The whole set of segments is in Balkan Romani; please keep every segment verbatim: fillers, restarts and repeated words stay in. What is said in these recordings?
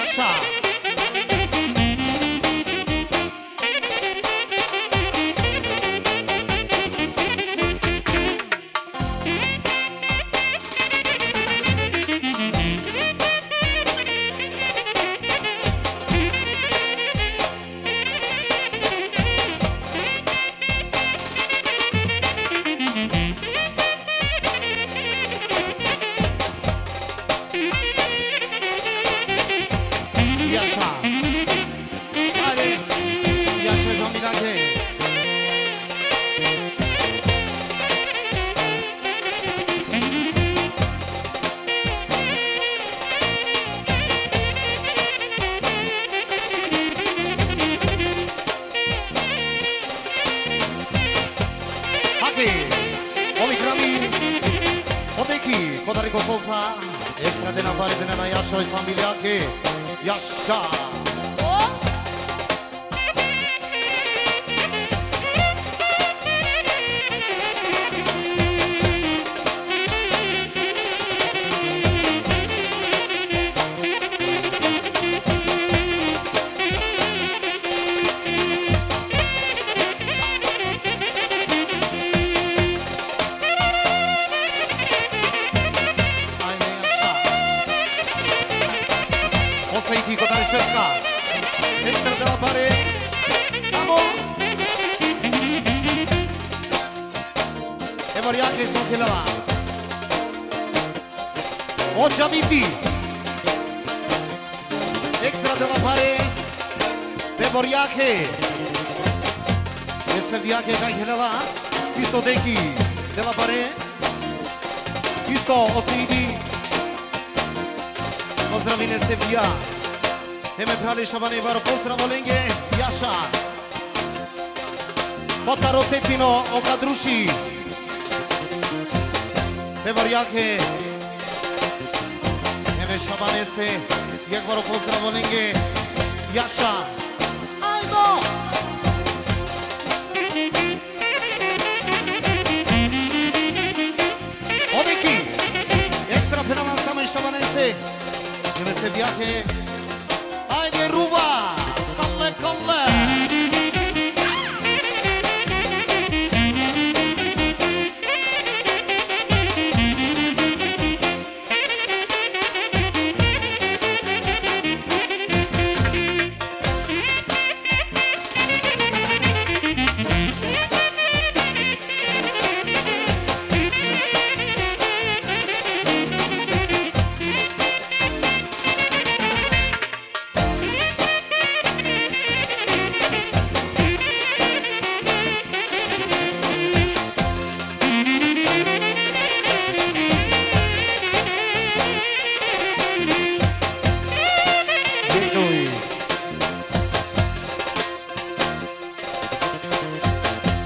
Sa. Jasza. Ale, Jasza, Żomiladzie. Hake, ovi grami, o Deki, Kotar i Kostolca, ekstra denapari dena na Jasha i familijake. Jasha. Ajde, Jasha. O Seiti, Kotar i Švedska. Ekstra denapari. Samo. E Marjake so khelava. O Džamiti. Ekstra denapari. Te Borjake. E Sevdijake kaj khelava. Isto Deki. Denapari. Isto o Seiti. Pozdravine Sevdija. Hem e prale Šabane, baro pozdrav olenge. Jasha. Kotar o Tetino, o Kadruši. Te Marjake. Hem e Šabanese. Jekh baro pozdrav olenge. Jasha. Ajmo! O Deki. Ekstra phenava samo e Šabanese. Hem e Sevdijake. Ajde, Ruva! Kalle, kalle!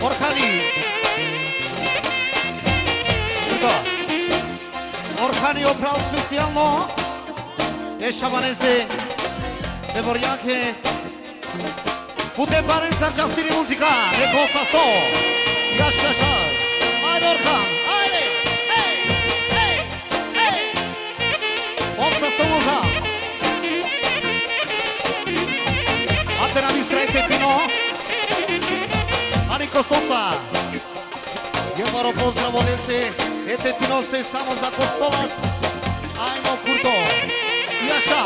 Orhani. Orhani o pral specijalno. E Šabanese. E Borjake. Pute paren sar častini muzika. E ko sasto. Jasha, Jasha. Ajde, Orhan. Ajde. Ej. Ej. Ej. Opsa sto moža. A te na mi srete fino. Ani Kostosa. Jekh baro pozdrav olese. E Tetinose samo za Kostolac. Ajmo, Kurto. Jasha.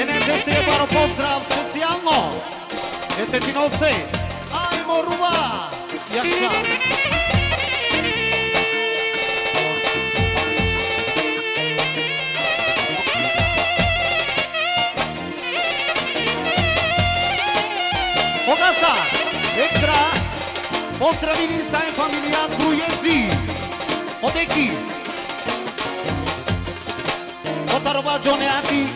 Enerdese baro pozdrav specijalno. E Tetinose. Ajmo, Ruva. Jasha. Ogasa, ekstra. Pozdravini sa e familija Krujezi. O Deki. Kotar o Badžo Neati.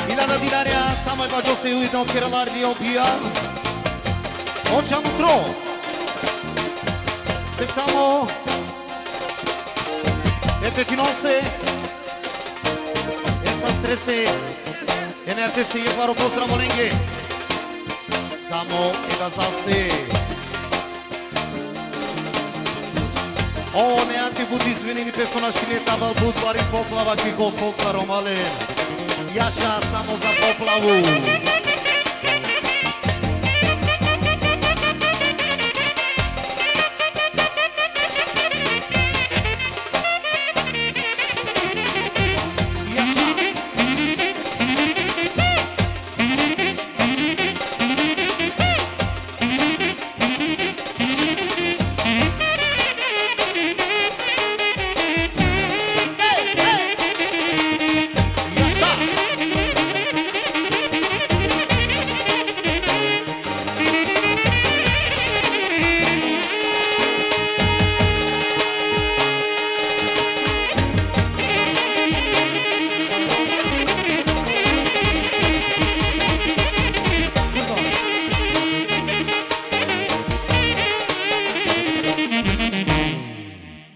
Milada Dilarja, samo e Badžose ujedno, Keralar di Obija. O Čamutro. Specijalno e Tetinose. Strece, e ne atesi e paro pozdrav lenge. Samo e da zase. O, ne ati but izvinini pe so našine te avel but bari poplava ki Kosovca, romalen. Jaša samo za poplavu.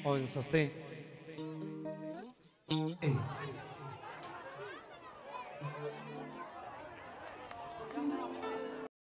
Ovin saste.